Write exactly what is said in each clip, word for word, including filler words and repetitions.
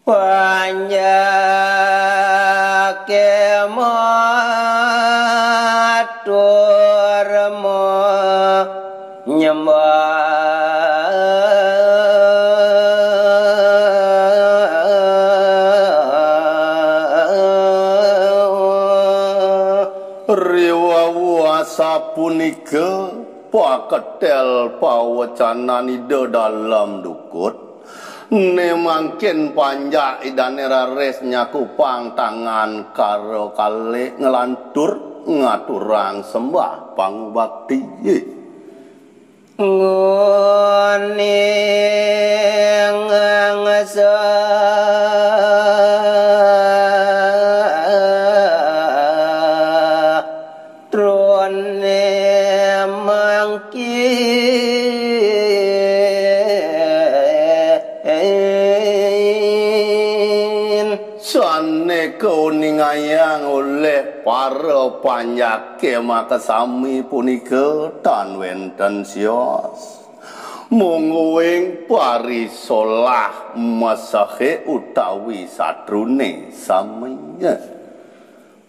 Panjaké matur manyembah. Riwau asapunika paketel pawecanan Ida Dalem Dukut. Né mangkin panjak Idané raris nyakupang tangan kara kalih nglantur ngaturang sembah pangubakti. Nguning angsa troné mangkin. Sané kauningayang olih para panjaké makasami punika tan wénten sios. Mungguing parisolah mesehé utawi satruné sami.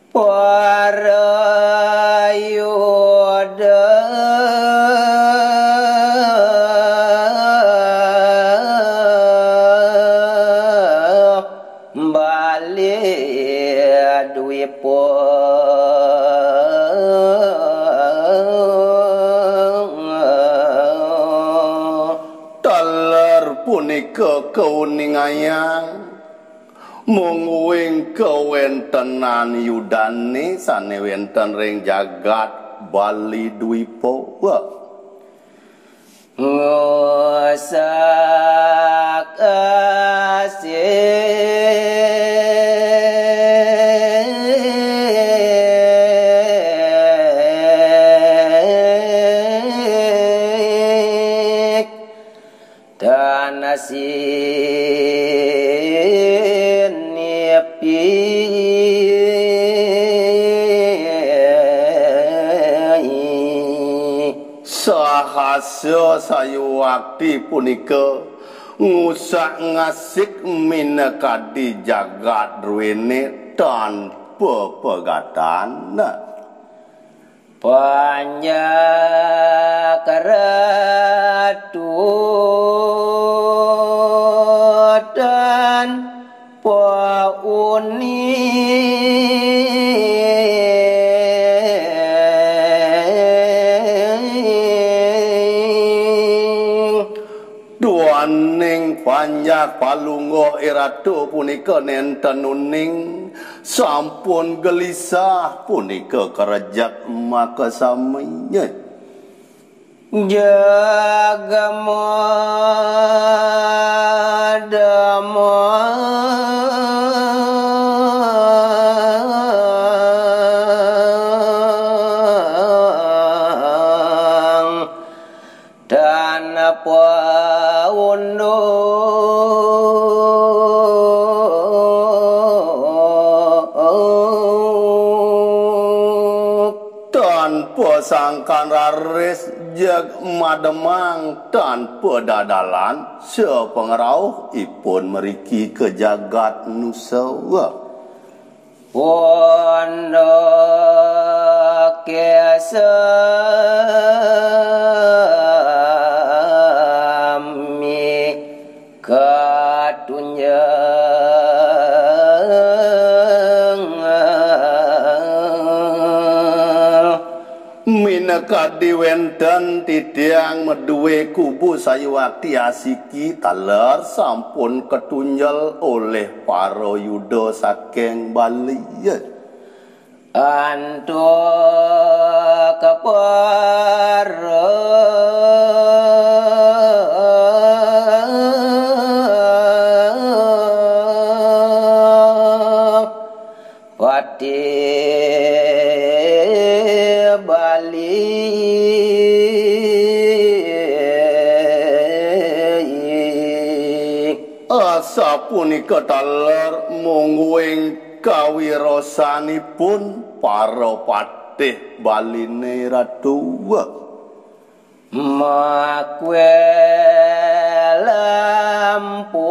Para Yuda Bali Dwipa. Taler punika kauningayang mungguing kawéntenan Yudané sané wénten ring jagat Bali Dwipa. Ngusak asih tan asin nipi. Sahasa sayuwakti punika ngusak-ngasik minakadi jagat druéné tanpa pegatan. Panjak ratu tanpa uning. Duaning panjak palungguh iratu punika nénten uning, sampun gelisah punika karejek makasami. Jagamadamang tanpa unduk. Tanpa sangkan raris Jagamadamang, tanpa dadalan sapangrauh ipun mriki ka jagat Nusa. Pondok sami katunjang. Minakadi wénten titiang madué kubu sayuwakti asiki taler sampun katunjel olih para Yuda saking Bali. Antuk para patih Bali. Asapunika taler mungguing kawirosanipun para patih Baliné Ratu. Makwé lampu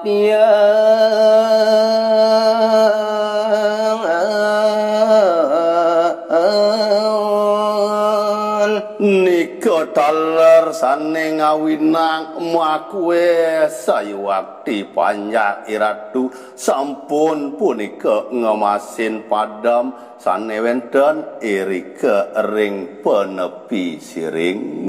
Pian nika taler sane ngawinang makue sayuwakti panjak iratu sampun punika ngemasin padem sane wenten irika ring panepi siring.